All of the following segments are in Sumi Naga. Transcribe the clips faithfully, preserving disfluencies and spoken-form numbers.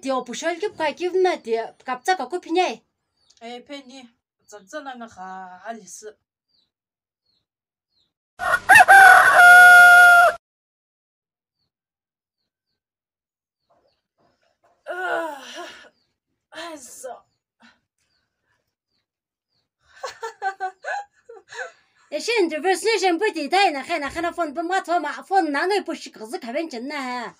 Ti opushol ki pka ki vna ti kaptsa ka kupinye. E pheni tsatsa na nga kha alisi. Eshi interview station puti dai na khena khena phone pum ga thoma phone na ngai pushi kazi kaven chen na.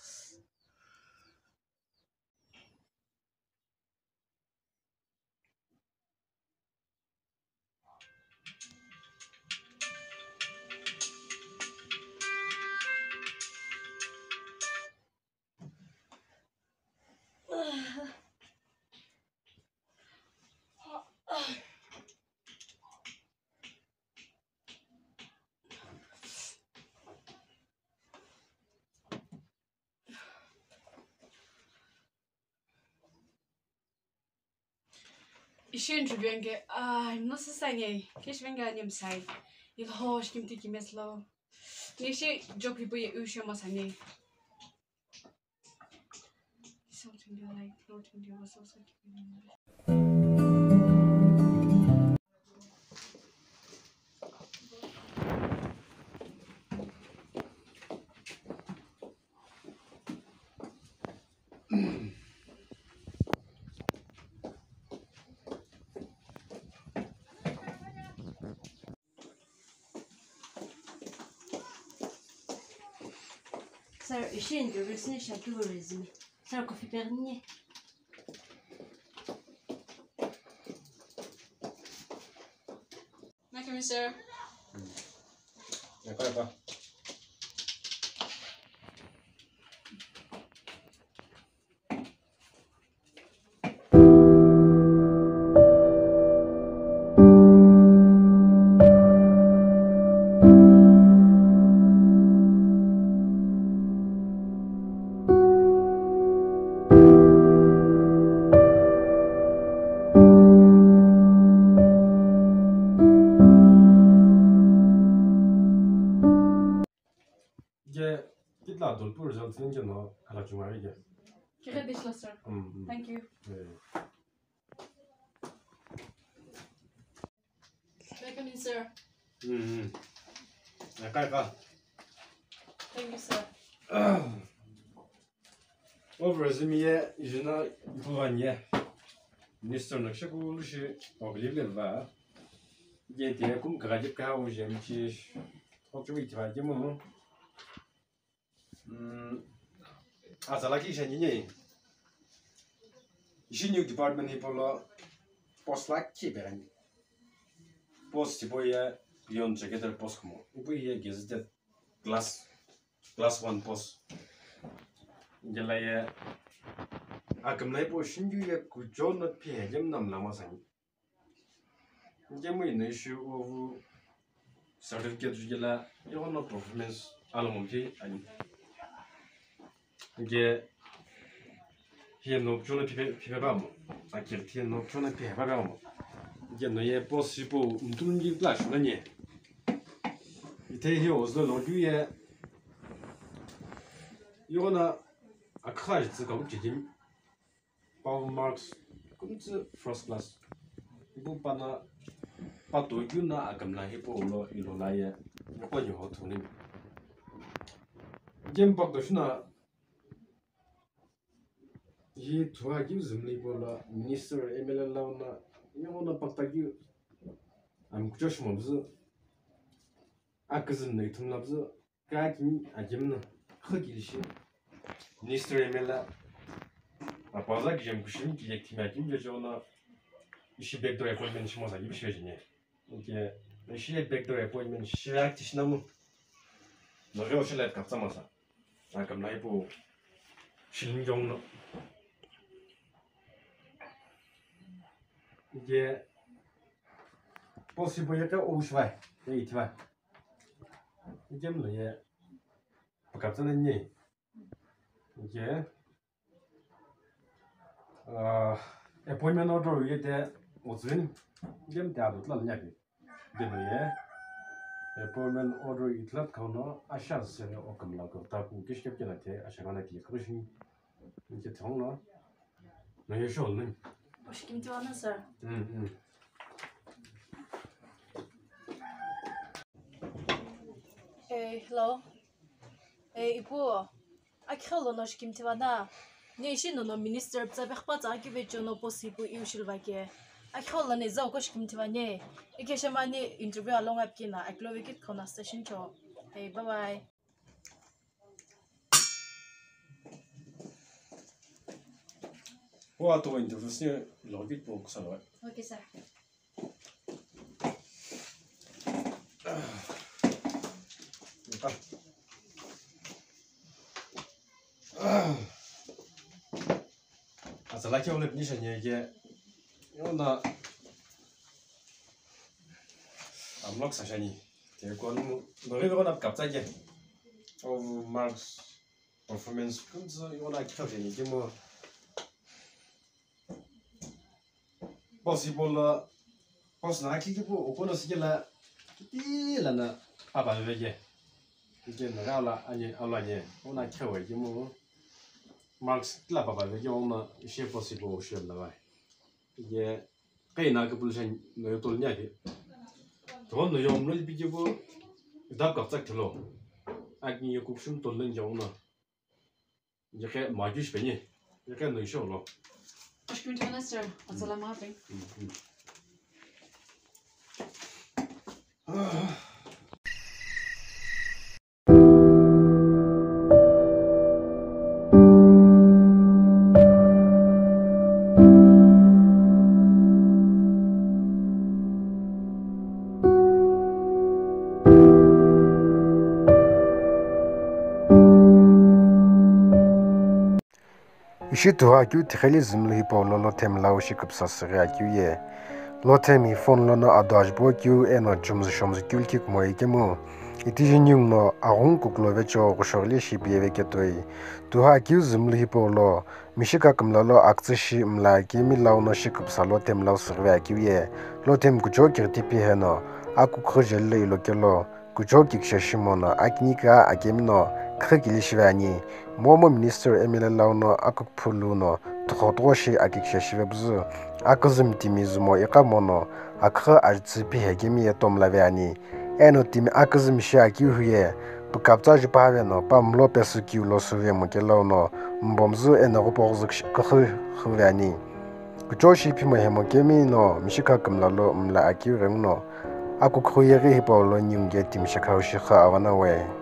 Ishi interview ange, ah, imno sasai nge, keshi venge ani msai. Ilho shkimti kimeslo. Nishi job hipu ye usho masani. Sir, ishi interview sini shakulu resume. Sir, coffee pegni. Nakimi, sir. Yaka, yaka. Ke, kitla dolpu results ninke no khala chunga ke. Kike dishlo, sir. Mm, mm. Thank you. Eh. Welcome in, sir. Mm, mm. Aka, aka. Thank you, sir. Over zimi ye, ijina ithulu ani ye. Minister no kishaku lushi oglive leva. Ye te kum kagajip ka uje mchi. Okchumi tiva ye mu. Mm. Azala ki shani ne. Ishi new department hipolo post la ki berani. Post tipo ye peon janitor post kumo. Ipu ye gazetted class. Class one post. Jela ye akümla ipo shinju ye kujo no phe jem nam lama sani. Jemu ino ishi ovu certificate jela yono performance alamo phe ani. Je Hiye nokchona phipe, phipe bamo. Akir thiye nokchona phipe bamo. Hiye no ye post ipo mtulungi pla shuna nye. Ithe hiye ozlo logyu ye. Yona akha jitsu ka uchidim. Power marks kumtsu first class. Ibu pana pato yuna akamla hipo lo ilo la ye. Ko nyo ho thuni. Jem pak do shuna Hi thua keu zümli hipau lo minister, M L A lau no, yeghono pakta keu amkucho shimo püzü, aküzü no ithulu no püzü, kha kimi akimi no, kha kilishi. Minister, M L A, apaza kije mkushimi kile kimi akimi jeje ono, ishi backdoor appointment shimo sa kibi shive jine. Inke, ishi backdoor appointment shive akiti shinamu. Noge oshi life kaptsa masa. Akamla ipu shilin jong no. Ye possible ye ka o shwai. Ye itiwa. Ye mlo ye pakapsa na ni. Ye, ah, appointment order ye te otswin. Ye mte adu tla nyaki. Deno ye appointment order ithulu khauno asha sere okamla ko taku kishkep kena the asha gana ki khushi. Inke thongno Are you sure, man? Oshikimtiwana, sir. Mm-hmm. Eh, hello. Eh, ipu. Akhi lono oshikimtiwana. Ne ishi nono minister ptsa pekhpa tsa akive chono post ipu iu shilvake. Akhi lono izau ko oshikimtiwane. Ike shemani interview along apkina. Aklo vikit kona station cho. Hey, bye bye. Wa to interview si logit po kusalo. Okay, sir. Atsala ke ole pnisha nye ke. Yona. Amlok sashani. Ke kon no ri ko na kapta ke. Of marks performance kunzo yona khabe ni ke mo. Possible, possible na kiki pu okono sikela kiti lana papa vevege. Kike na gala anye alanye ona khewe kimu marks kila papa vevege ona ishe possible shel na vai. Kike kai na ke pulshan no yotol nya ke. To no yom lo ipi ke pu dap kap tsak thelo. Ak ni yokup shum tol len ya ona. Yeke maju shipeni. Yeke no isho lo. Ashkun tana sir. Atsala ma pe. Ishi tuha keu tikheli zümlu hipau lo Lothem lau shi küpsa süghi akeu ye. Lothem hi phone lono ado ajupho keu eno chumzü shomzü keu likhi kumo ikemu. Itiji ningu no aghungu kukulo vecho ghushoghili shi piyeve ketoi. Tuha keu zümlu hipau lo Mishika kümla lo akütsü shi mla kemi lau no shi küpsa Lothem lau süghive akeu ye. Lothem kucho kighiti piheno, akukhu jeli lo ilo kelo, kucho kikisha shimo no akinika akemi no khü kili shive ani. Momu minister M L A lau no akukhu phulu no tokho tokho shi akikisha shive püzü. Aküzü mi timi zumo iqa mono, akhü ajütsü pihe kemi ye tomlave ani. Eno timi aküzü mi shi akeu hu ye, pükaptsa jupave no, pa mlo pesü kiu lo süve mo kelo no, mbomzü eno ghupoghüzü küxü hüve ani. Kucho shi phimo hemo kemi no, mishikha kümla lo mla akeu ghengu no, akukhu yeghi hipau lo ningu ye timi shekha ushi kha avana we.